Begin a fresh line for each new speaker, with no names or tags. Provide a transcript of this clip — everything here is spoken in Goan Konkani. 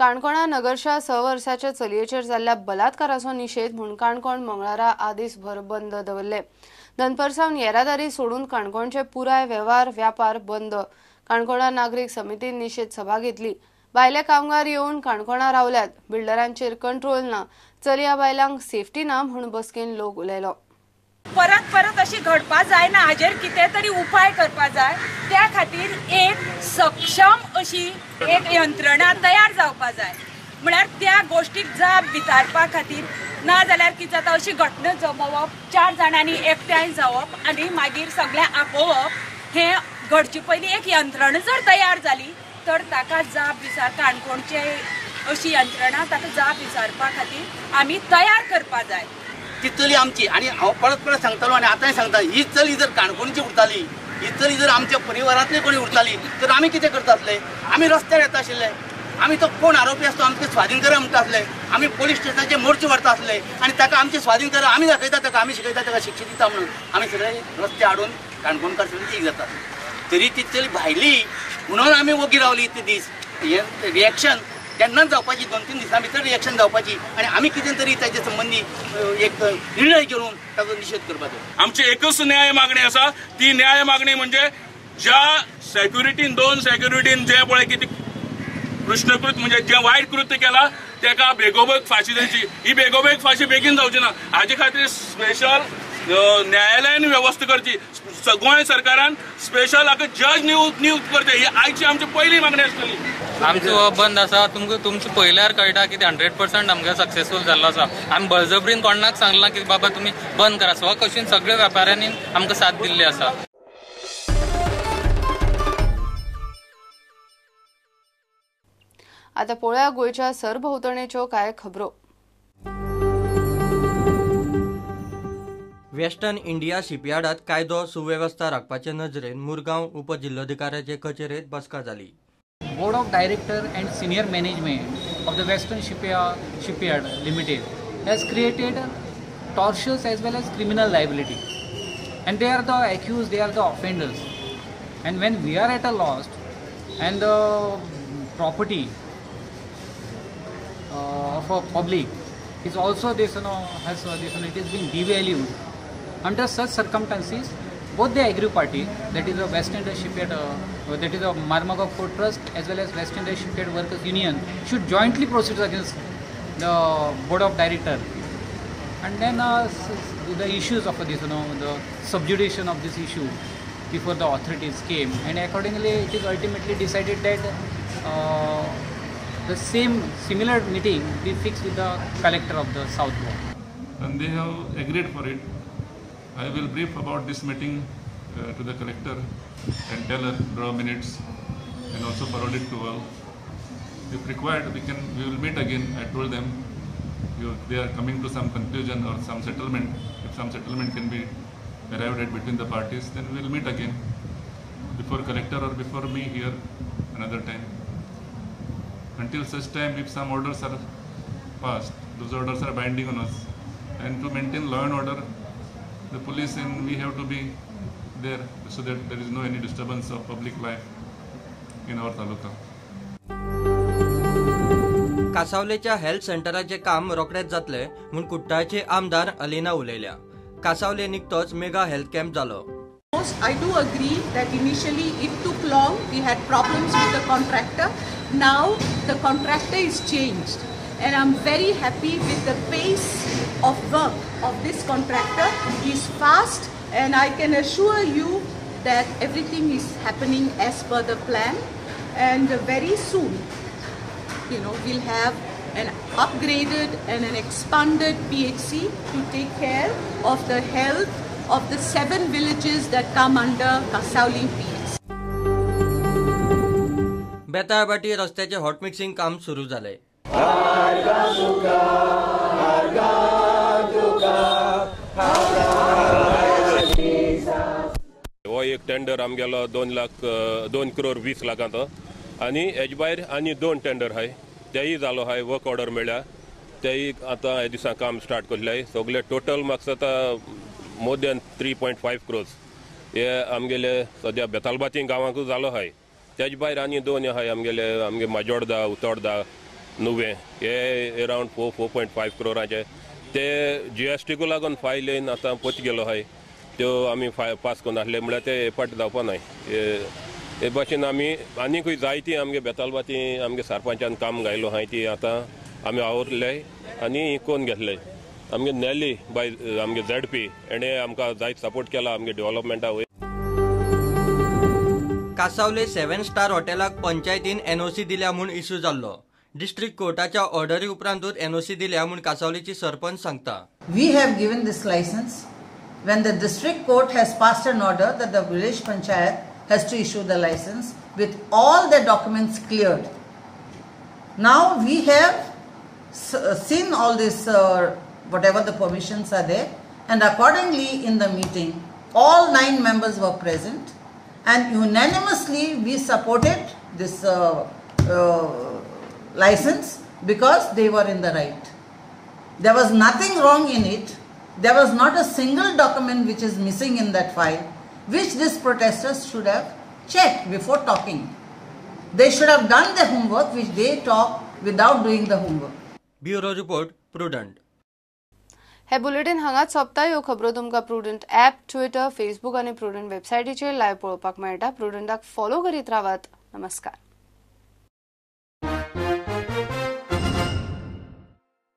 काणकोणा नगरशा 6 वर्साच्या चलयेचेर जाल्ल्या बलात्काराचो निशेध म्हूण काणकोण मंगळारा आदेसभर बंद दवरले. दनपार सावन येरादारी सोडून काणकोणचे पुराय वेव्हार व्यापार बंद. काणकोणा नागरीक समितीन निशेध सभा घेतली. भायले कामगार येवन काणकोणा रावल्यात, बिल्डरांचेर कंट्रोल ना, चलया बायलांक सेफ्टी ना म्हूण बसकेन लोक उलयलो.
परत परत अशी घडपा जायना हाजेर कितें तरी उपाय करपा जाय. त्या खातीर एक सक्षम अशी एक यंत्रणा तयार जावपा जाय. म्हळ्यार त्या गोष्टीक जाप विचारपा खातीर, ना जाल्यार कितें जाता अशी घटना जमोवप, 4 जाणांनी एकठांय जावप आनी मागीर सगळें आपोवप, हें घडचे पयलीं एक यंत्रणा जर तयार जाली तर ताका जाप विचार काणकोणचे अशी यंत्रणा ताका जाप विचारपा खातीर आमी तयार करपा जाय.
ती चली आमची, आनी हांव परत परत सांगतालो आनी आतांय सांगता, ही चली जर काणकोणची उरताली, ही चली जर आमच्या परिवारांतली कोणी उरताली तर आमी कितें करता आसले? आमी रस्त्यार येता आशिल्ले, आमी तो कोण आरोपी आसतो आमचे स्वाधीन करा म्हणटा आसले, आमी पोलीस स्टेशनाचे मोर्चे व्हरता आसले आनी ताका आमचे स्वाधीन करा आमी दाखयता, ताका आमी शिकयता, ताका शिक्षा दिता म्हणून आमी सगळे रस्ते हाडून काणकोणकार सगळी एक जाता. तरी ती चली भायली म्हणून आमी वोगी रावली. ते दीस हे रिएक्शन केन्नाच जावपाची, 2-3 दिसां भितर रिएक्शन जावपाची आनी आमी कितें तरी ताचे संबंदी एक निर्णय घेवन ताचो निशेध करपाचो.
आमची एकच न्याय मागणी आसा, ती न्याय मागणी म्हणजे ज्या सेक्युरिटीन 2 सेक्युरिटीन जे पळय कितें कृष्णकृत म्हणजे जे वायट कृत्य केला ताका बेगोबेग फाशी दिवची. ही बेगोबेग फाशी बेगीन जावची ना, हाजे खातीर स्पेशल न्यायालयान वेवस्था करची. गोंय सरकारान स्पेशल हाका जज नियुक्त करचे, ही आयची आमची पयली मागणी आसतली.
आमचो हो बंद आसा, तुमकां तुमचें पयल्यार कळटा की 100% आमकां सक्सेसफूल जाल्लो आसा. आमी बळजबरीन कोणाक सांगलां की बाबा तुमी बंद करा, स्वखुशीन सगळे व्यापाऱ्यांनी आमकां साथ दिल्ली आसा.
आता पळोवया गोंयच्या सरभोंवतणेच्यो कांय खबरो.
वेस्टर्न इंडिया शिपयार्डात कायदो सुवेवस्था राखपाचे नजरेन मुरगांव उपजिल्लोधिकाऱ्याचे कचेरेत बसका जाली.
Board of Director and Senior Management of the Western Shipyard Limited has created tortious as well as criminal liability, and they are the accused, they are the offenders. And when we are at a loss and the property of a public is also this, you know, has this, you know, it is being devalued. Under such circumstances, both the aggrieved party, that is the West India Shipyard, that is the Marmagao Port Trust as well as West India Shipyard Workers Union, should jointly proceed against the Board of Director, and then the issues of this, you know, the subjugation of this issue before the authorities came, and accordingly it is ultimately decided that the same similar meeting be fixed with the collector of the South Goa.
And they have agreed for it. I will brief about this meeting to the collector and tell her, draw minutes and also forward it to all. If required, we will meet again. I told them they are coming to some conclusion or some settlement. If some settlement can be arrived at between the parties, then we will meet again before collector or before me here another time. Until such time, if some orders are passed, those orders are binding on us, and to maintain law and order, the police and we have to be there so that there is no any disturbance of public life in our taluka.
कासावलेच्या हेल्थ सेंटराचे काम रोखडेच जातले म्हूण कुट्टाळचे आमदार अलिना उलयल्या. कासावले निकतोच मेगा हेल्थ कॅम्प जालो.
I do agree that initially it took long. We had problems with the contractor. Now the contractor is changed, and I'm very happy with the pace of work of this contractor. He is fast, and I can assure you that everything is happening as per the plan, and very soon, you know, we'll have an upgraded and an expanded PHC to take care of the health of the 7 villages that come under Cansaulim PHC.
Betalbatim रस्त्याचे हॉट मिक्सिंग काम सुरू झाले.
हो एक टेंडर आमगेलो 2 करोड 20 लाखांचो आनी हेजे भायर आनी 2 टेंडर आहाय, तेय जालो आहाय, वर्क ऑर्डर मेळ्ळ्या, तेय आतां ह्या दिसा काम स्टार्ट करले. सगळे टोटल म्हाका दिसता मोर दॅन 3.5 क्रोर्स हे आमगेले सद्या बेतालबाती गांवांकूच जालो आहाय. तेजे भायर आनी 2 आहाय आमगेले, आमगे माजोर्डा, उतोर्डा, नुवें हे अरावंड 4.5 क्रोराचे ते जीएसटीकू लागून फायल येवन आतां पोत गेलो आहाय त्यो आमी पास करून आसले म्हळ्यार ते फाट जावपा नाय. हे भाशेन आमी आनीकूय जायती आमगे बेतालबाती आमगे सरपंचान काम घायलो आहाय ती आतां आमी आवरले आनी कोन घेतले. आमगे नॅली बाय आमगे झेडपी हेणे आमकां जायत सपोर्ट केला आमगे डेव्हलपमेंटा वयर.
कासावले 7 स्टार हॉटेलाक पंचायतीन एनओसी दिल्या म्हूण इश्यू जाल्लो. डिस्ट्रिक्ट कोर्टाच्या ऑर्डरी उपरांतूच एनओसी दिल्या म्हूण कासावलेची सरपंच सांगता.
We have given this licence when the district court has passed an order that the village panchayat has to issue the license with all the documents cleared. Now we have seen all this whatever the permissions are there, and accordingly in the meeting all 9 members were present and unanimously we supported this license because they were in the right. There was nothing wrong in it. There was not a single document which is missing in that file, which these protesters should have checked before talking. They should have done the homework, which they talk without doing the homework.
Bureau Report, Prudent.
हे बुलेटिन हांगाच सोंपता. ह्यो खबरो तुमकां प्रुडंट ॲप, ट्विटर, फेसबूक आनी प्रुडंट वेबसायटीचेर लायव्ह पळोवपाक मेळटा. प्रुडंटाक फॉलो करीत रावात. नमस्कार.